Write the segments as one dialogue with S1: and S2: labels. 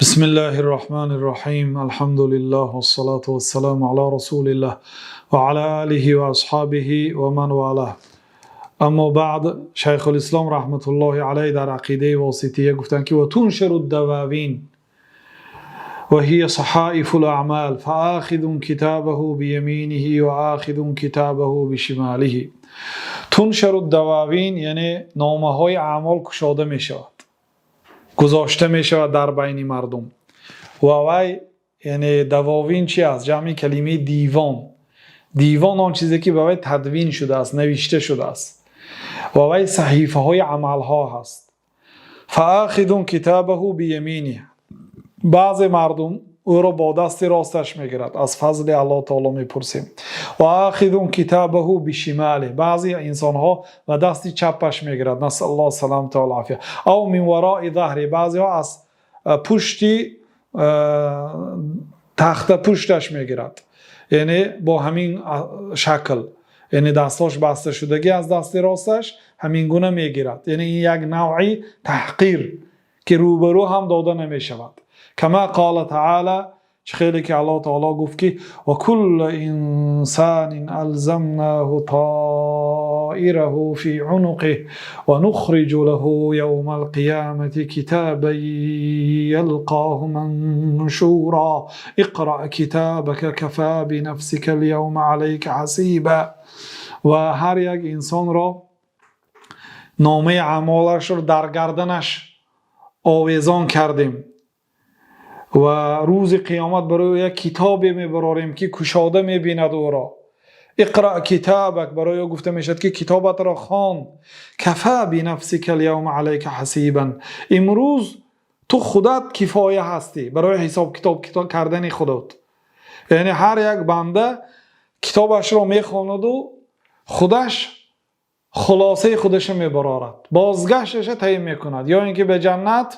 S1: بسم الله الرحمن الرحيم، الحمد لله والصلاة والسلام على رسول الله وعلى آله وأصحابه ومن والاه. أما بعد. Шайхулислом раҳматуллоҳи алайҳ дар Ақидаи Восития гуфтанд, ки وتنشر الدواوين وهي صحائف الأعمال، فآخذ كتابه بيمينه وآخذ كتابه بشماله. تنشر الدواوين, яъне номаҳои аъмол кушода мешавад, гузошта мешавад дар байни мардум. Ва вай, яъне دواوين чи аст? Ҷамъи калимаи ديوان. Девон он чизе, ки ба вай тадвин шудааст, навишта шудааст, ва вай саҳифаҳои амалҳо ҳаст. فآخذ كتابه بيمينه, баъзе мардум ӯро бо дасти росташ мегирад, аз фазли Аллоҳ таоло мепурсем. وآخذ كتابه بشماله, баъзе инсонҳо ба дасти чапаш мегирад. نسأل الله السلامة والعافية. أو من وراء ظهره, баъзеҳо аз пушти тахта пушташ мегирад, яъне бо ҳамин шакл, яъне дастҳош баста шудагӣ, аз дасти росташ ҳамин гуна мегирад. Яъне ин як навъи таҳқир, ки рӯбарӯ ҳам дода намешавад. كما قال تعالى, чӣ хеле ки Аллоҳ таоло гуфт, ки وكل إنسان ألزمناه طائره في عنقه ونخرج له يوم القيامة كتابا يلقاه منشورا اقرأ كتابك كفى بنفسك اليوم عليك حسيبا. Ва ҳар як инсонро номаи аъмолашро дар гарданаш овезон кардем ва рӯзи қиёмат барои ӯ як китобе мебарорем, ки кушода мебинад ӯро. اقرأ كتابك, барои ӯ гуфта мешавад, ки китобатро хон. كفى بنفسك اليوم عليك حسيبا, имрӯз ту худат кифоя ҳастӣ барои ҳисоб-китоб кардани худот. Яъне ҳар як банда китобашро мехонаду худаш хулосаи худашро мебарорад, бозгашташа таъин мекунад, ё ин ки ба ҷаннат,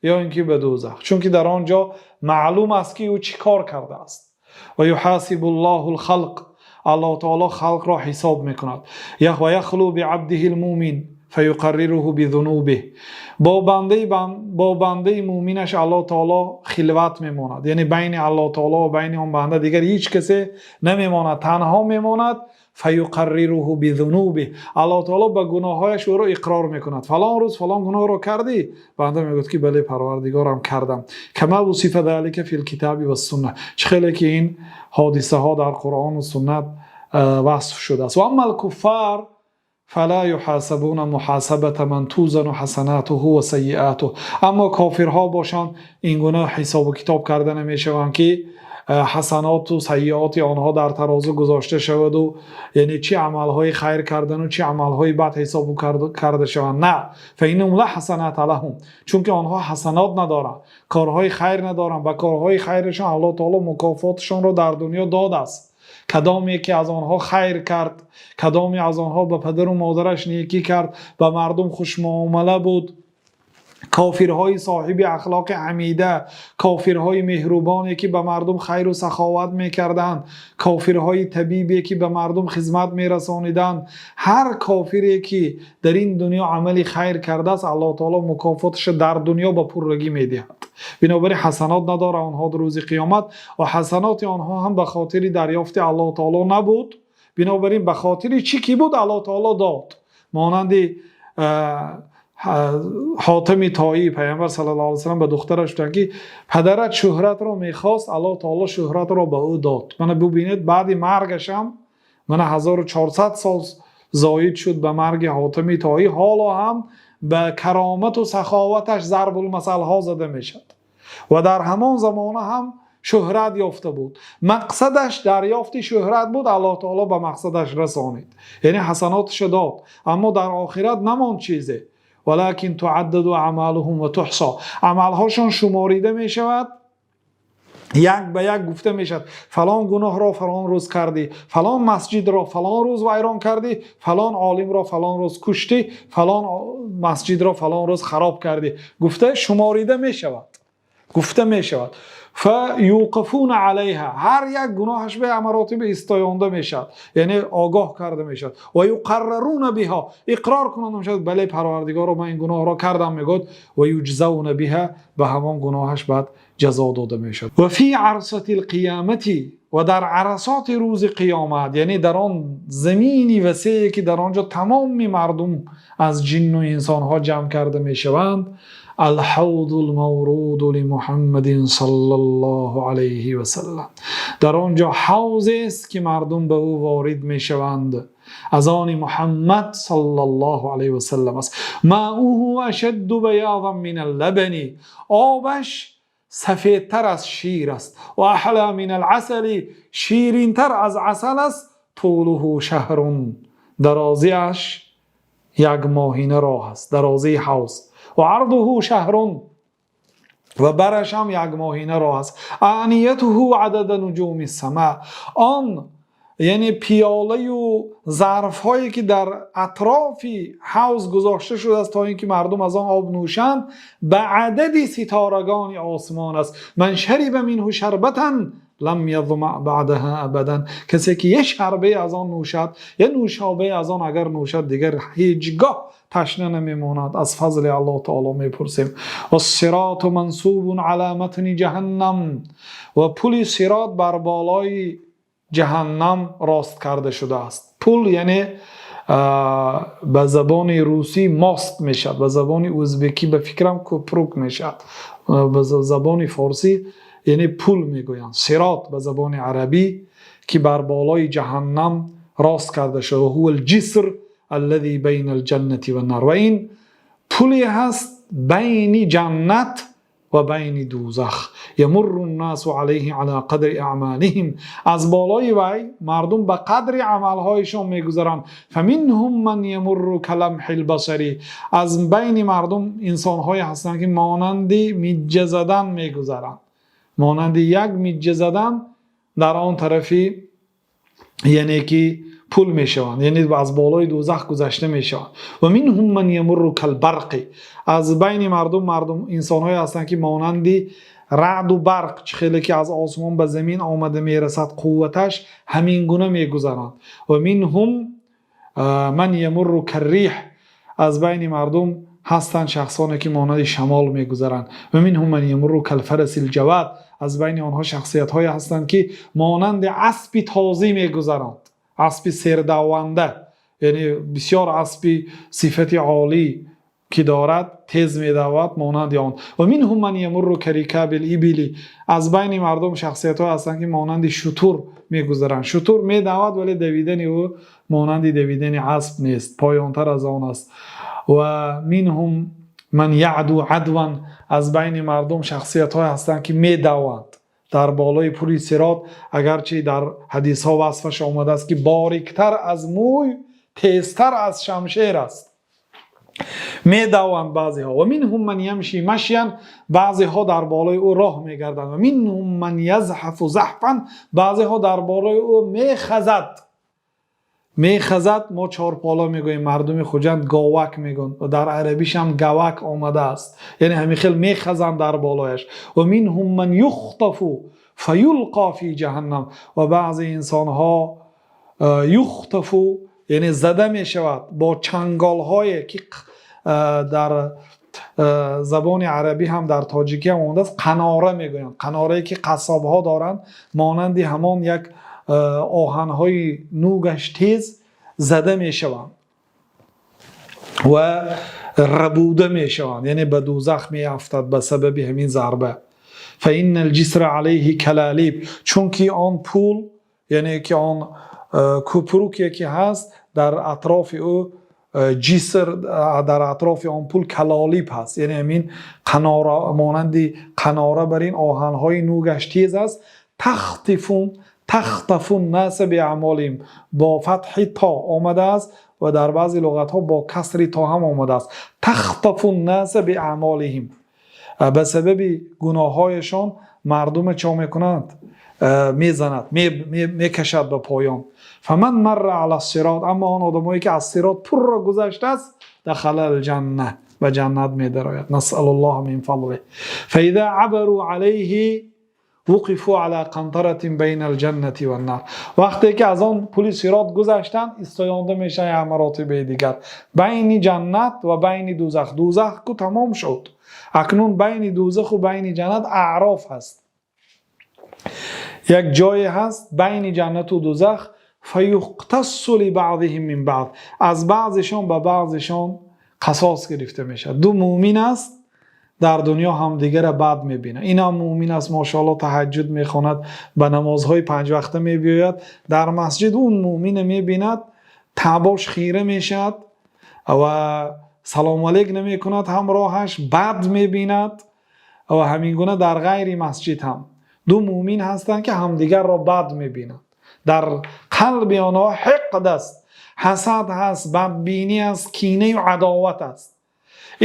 S1: ё ин ки ба дӯзах, чунки дар он ҷо маълум аст, ки ӯ чӣ кор кардааст. ويحاسب الله الخلق, Аллоҳ таоло халқро ҳисоб мекунад. ويخلو بعبده المؤمن فيقرره بذنوبه, бо бандаи муъминаш Аллоҳ таоло хилват мемонад, яъне байни Аллоҳ таоло ва байни он банда дигар ҳеҷ касе намемонад, танҳо мемонад. فيقرره بذنوبه, Аллоҳ таоло ба гуноҳҳояш ӯро иқрор мекунад. Фалон рӯз фалон гуноҳро кардӣ? Банда мегӯяд, ки бале, Парвардигорам, кардам. كما وصف ذلك في الكتاب والسنة, чӣ хеле ки ин ҳодисаҳо дар Қуръону суннат васф шудааст. وأما الكفار فلا يحاسبون محاسبة من توزن حسناته وسيئاته, аммо кофирҳо бошанд, ин гуна ҳисобу китоб карда намешаванд, ки ҳасаноту сайиоти онҳо дар тарозу гузошта шаваду, яъне чӣ амалҳои хайр кардану чӣ амалҳои бад ҳисоб карда шаванд. На, فإنهم لا حسنات لهم, чунки онҳо ҳасанот надоранд, корҳои хайр надоранд. Ба корҳои хайрашон Аллоҳ таоло мукофоташонро дар дунё додааст. Кадоме ки аз онҳо хайр кард, кадоме аз онҳо ба падару модараш некӣ кард, ба мардум хушмуомала буд, кофирҳои соҳиби ахлоқи ҳамида, кофирҳои меҳрубоне, ки ба мардум хайру саховат мекарданд, кофирҳои табибе, ки ба мардум хизмат мерасониданд, ҳар кофире, ки дар ин дунё амали хайр кардааст, Аллоҳ таоло мукофоташро дар дунё ба пуррагӣ медиҳад. Бинобар ин ҳасанот надорад онҳо рӯзи қиёмат ва ҳасаноти онҳо ҳам ба хотири дарёфти Аллоҳ таоло набуд. Бинобар ин ба хотири чӣ ки буд, Аллоҳ таоло дод. Монанди Ҳотами Тоӣ, Пайғамбар صلى الله عليه وسلم ба духтараш гуфтанд, ки падарат шӯҳратро мехост, Аллоҳ таоло шӯҳратро ба ӯ дод. Мана бубинед, баъди маргашам, мана 1400 сол зоид шуд ба марги Ҳотами Тоӣ, ҳоло ҳам ба каромату саховаташ зарбулмасалҳо зада мешавад. Ва дар ҳамон замона ҳам шӯҳрат ёфта буд. Мақсадаш дарёфти шӯҳрат буд, Аллоҳ таоло ба мақсадаш расонид, яъне ҳасаноташо дод, аммо дар охират намонд чизе. ولكن تعدد أعمالهم وتحصى, амалҳошон шуморида мешавад, як ба як гуфта мешавад: фалон гуноҳро фалон рӯз кардӣ, фалон масҷидро фалон рӯз вайрон кардӣ, фалон олимро фалон рӯз куштӣ, фалон масҷидро фалон рӯз хароб кардӣ, гуфта шуморида мешавад. Гуфта мешавад. فيوقفون عليها, ҳар як гуноҳаш ба маротиба истоёнда мешавад, яъне огоҳ карда мешавад. ويقررون بها, иқрор кунонда мешавад: бале, Парвардигоро, ман ин гуноҳро кардам, мегӯяд. ويجزون بها, ба ҳамон гуноҳаш баъд ҷазо дода мешавад. وفي عرصات القيامة, ва дар арасоти рӯзи қиёмат, яъне дар он замини васее, ки дар он ҷо тамоми мардум аз ҷинну инсонҳо ҷамъ карда мешаванд, الحوض المورود لمحمد صلى الله عليه وسلم, дар он ҷо ҳавзест, ки мардум ба ӯ ворид мешаванд, аз они Муҳаммад صلى الله عليه وسلم аст. ماؤه أشد بياضا من اللبن, обаш сафедтар аз шир аст. وأحلى من العسل, ширинтар аз асал аст. طوله شهر, дарозиаш як моҳина роҳ аст, дарозии ҳавз. وعرضه شهر, ва бараш ҳам як моҳина роҳ аст. آنيته عدد نجوم السماء, он яъне пиёлаю зарфҳое, ки дар атрофи ҳавз гузошта шудааст, то ин ки мардум аз он об нӯшанд, ба адади ситорагони осмон аст. من شرب منه شربة لم يظمأ بعدها أبدا, касе ки як шарбе аз он нӯшад, як нӯшобае аз он агар нӯшад, дигар ҳеҷгоҳ ташна намемонад. Аз фазли Аллоҳ таоло мепурсем. والصراط منصوب على متن جهنم, ва пули сирот бар болои ҷаҳаннам рост карда шудааст. Пул, яъне ба забони русӣ мост мешавад, ба забони ӯзбекӣ, ба фикрам, ko'prik мешавад, ба забони форсӣ яъне пул мегӯянд. Сирот ба забони арабӣ, ки бар болои ҷаҳаннам рост карда шуда. هو الجسر الذي بين الجنة والنار, ва ин пуле ҳаст байни ҷаннат ва байни дӯзах. يمر الناس عليه على قدر أعمالهم, аз болои вай мардум ба қадри амалҳояшон мегузаранд. فمنهم من يمر كلمح البصر, аз байни мардум инсонҳое ҳастанд, ки монанди миҷҷа задан мегузаранд, монанди як миҷҷа задан дар он тарафи, яъне ки пул мешаванд, яъне аз болои дӯзах гузашта мешаванд. ومنهم من يمر كالبرق, аз байни мардум инсонҳое ҳастанд, ки монанди раъду барқ, чӣ хеле ки аз осмон ба замин омада мерасад қувваташ, ҳамин гуна мегузаранд. ومنهم من يمر كالريح, аз байни мардум ҳастанд шахсоне, ки монанди шамол мегузаранд. ومنهم من يمر كالفرس الجواد, аз байни онҳо шахсиятҳое ҳастанд, ки монанди аспи тозӣ мегузаранд, аспи сердаванда, яъне бисёр аспи сифати олӣ ки дорад, тез медавад, монанди он. ومنهم من يمر كركاب الإبل, аз байни мардум шахсиятҳое ҳастанд, ки монанди шутур мегузаранд. Шутур медавад, вале давидани ӯ монанди давидани асп нест, поёнтар аз он аст. ومنهم من يعدو عدوا, аз байни мардум шахсиятҳое ҳастанд, ки медаванд дар болои пули сирот, агарчи дар ҳадисҳо васфаш омадааст, ки бориктар аз мӯй, тезтар аз шамшер аст, медаванд баъзеҳо. ومنهم من يمشي مشيا, баъзеҳо дар болои ӯ роҳ мегарданд. ومنهم من يزحف زحفا, баъзеҳо дар болои ӯ мехазад. Мехазад, мо чорполо мегӯем, мардуми Хуҷанд говак мегӯянд ва дар арабиш ҳам гавак омадааст, яъне ҳамин хел мехазанд дар болояш. ومنهم من يخطف فيلقى في جهنم, ва баъзе инсонҳо يخطف, яъне зада мешавад бо чанголҳое, ки дар забони арабӣ ҳам, дар тоҷикӣ ҳам омадааст, қанора мегӯянд, қанорае ки қассобҳо доранд, монанди ҳамон як оҳанҳои нугаш тез зада мешаванд ва рабуда мешаванд, яъне ба дӯзах меафтад ба сабаби ҳамин зарба. فإن الجسر عليه كلاليب, чунки он пул, яъне ки он кӯпруке ки ҳаст дар атрофи ӯ, ҷиср, дар атрофи он пул калолиб ҳаст, яъне ҳамин қанора, монанди қанора бар ин оҳанҳои нугаш тез аст. تخطف تخطف الناس بأعمالهم, бо фатҳи то омадааст ва дар баъзе луғатҳо бо касри то ҳам омадааст. تخطف الناس بأعمالهم, ба сабаби гуноҳҳояшон мардума чо мекунанд? Мезанад, мекашад ба поён. فمن مر على الصراط, аммо он одамое, ки аз сирот пурра гузаштааст, دخل الجنة, Ба ҷаннат медарояд. نسأل الله من فضله. فإذا عبروا عليه وقفوا على قنطرة بين الجنة والنار. Вақте ки аз он пули сирот гузаштанд, истоянда мешаванд як маротибаи дигар байни ҷаннат ва байни дӯзах. Дӯзах ку тамом шуд, акнун байни дӯзаху байни ҷаннат Аъроф ҳаст, як ҷое ҳаст байни ҷаннату дӯзах. فيقتص لبعضهم من بعض. Аз баъзешон ба баъзешон қасос гирифта мешавад. Ду муъмин аст, дар дунё ҳамдигарро бад мебинад. Инам муъмин аст, мошоалло, таҳаҷҷуд мехонад, ба намозҳои панҷвақта мебиёяд. Дар масҷид он муъмина мебинад, табош хира мешавад ва салому алейк намекунад ҳамроҳаш, бад мебинад. Ва ҳамин гуна дар ғайри масҷид ҳам ду муъмин ҳастанд, ки ҳамдигарро бад мебинанд. Дар қалби онҳо ҳиқд аст, ҳасад ҳаст, бадбинӣ аст, кинаю адоват аст.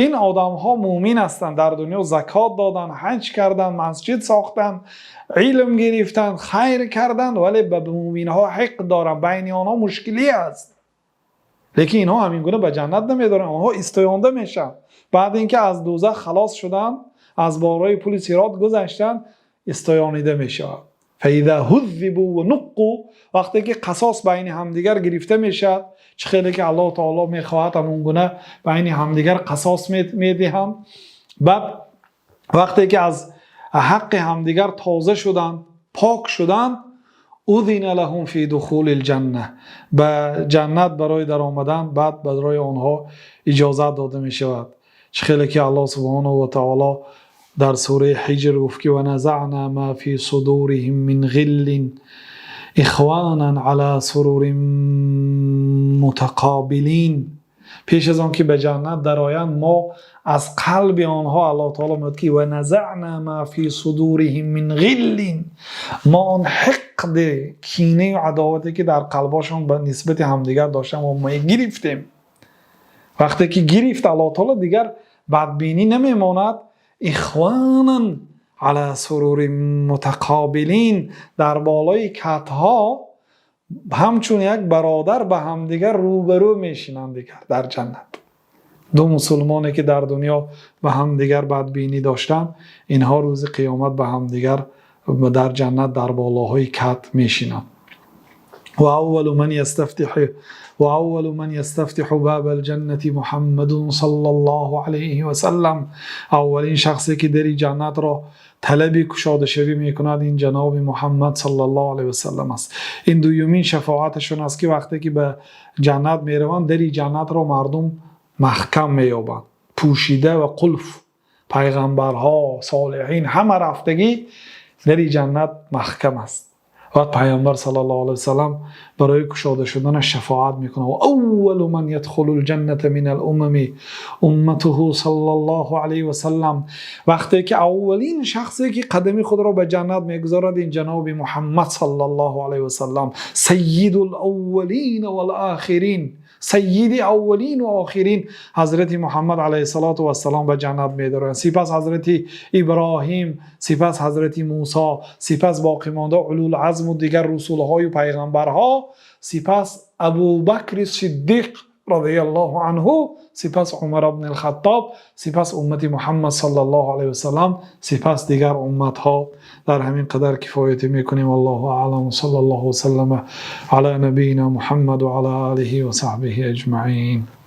S1: Ин одамҳо муъмин ҳастанд, дар дунё закот доданд, ҳаҷ карданд, масҷид сохтанд, илм гирифтанд, хайр карданд, вале ба муъминҳо ҳиқд доранд, байни онҳо мушкилӣ аст. Лекин инҳо ҳамин гуна ба ҷаннат намедоранд, онҳо истоёнда мешаванд. Баъд ин ки аз дӯзах халос шуданд, аз болои пули сирот гузаштанд, истоёнида мешавад. فإذا هذبوا ونقوا. Вақте ки қасос байни ҳамдигар гирифта мешавад, чӣ хеле ки Аллоҳу таоло мехоҳад, ҳамон гуна байни ҳамдигар қасос медиҳанд. Баъд вақте ки аз ҳаққи ҳамдигар тоза шуданд, пок шуданд, أذن لهم في دخول الجنة. Ба ҷаннат барои даромадан баъд барои онҳо иҷозат дода мешавад. Чӣ хеле ки Аллоҳ субҳонаҳу ва таоло дар сураи Ҳиҷр гуфт, ки ونزعنا ما في صدورهم من غل إخوانا على سرر متقابلين. Пеш аз он ки ба ҷаннат дароянд, мо аз қалби онҳо, Аллоҳ таоло мегӯяд, ки ونزعنا ما في صدورهم من غل, мо он ҳиқди, кинаю адовате ки дар қалбошон ба нисбати ҳамдигар доштан, мо мегирифтем. Вақте ки гирифт Аллоҳ таоло, дигар бадбинӣ намемонад. إخوانا على سرر متقابلين. Дар болои катҳо ҳамчун як бародар ба ҳамдигар рӯбарӯ мешинанд дигар дар ҷаннат. Ду мусулмоне ки дар дунё ба ҳамдигар бадбинӣ доштанд, инҳо рӯзи қиёмат ба ҳамдигар дар ҷаннат дар болоҳои кат мешинанд. وأول من يستفتح باب الجنة محمد صلى الله عليه وسلم. Аввалин шахсе ки дари ҷаннатро талаби кушодашавӣ мекунад, ин ҷаноби Муҳаммад саллаллоҳу алайҳи васаллам аст. Ин дуюмин шафоаташон аст, ки вақте ки ба ҷаннат мераванд, дари ҷаннатро мардум маҳкам меёбанд, пӯшида ва қулф. Пайғамбарҳо, солиҳин ҳама рафтагӣ, дари ҷаннат маҳкам аст. Баъд Пайғамбар саллаллоҳу алайҳи васаллам барои кушода шуданаш шафоат мекунад. أول من يدخل الجنة من الأمم أمته صلى الله عليه وسلم. Вақте ки аввалин шахсе ки қадами худро ба ҷаннат мегузорад, ин ҷаноби Муҳаммад саллаллоҳу алайҳи васаллам, سيد الأولين والآخرين, саййиди аввалину охирин, ҳазрати Муҳаммад алайҳиссалоту вассалом ба ҷаннат медароянд. Сипас ҳазрати Иброҳим, сипас ҳазрати Мусо, сипас боқимонда улулазму дигар русулҳою пайғамбарҳо, сипас Абубакри Сиддиқ розияллоҳу анҳу, сипас Умар ибни Хаттоб, сипас уммати Муҳаммад саллаллоҳу алайҳи васаллам, сипас дигар умматҳо. Дар ҳамин қадар кифоятӣ мекунем. Аллоҳу аълам. Саллаллоҳу васаллама ала набийина Муҳаммад ва ала олиҳи ва саҳбиҳи аҷмаин.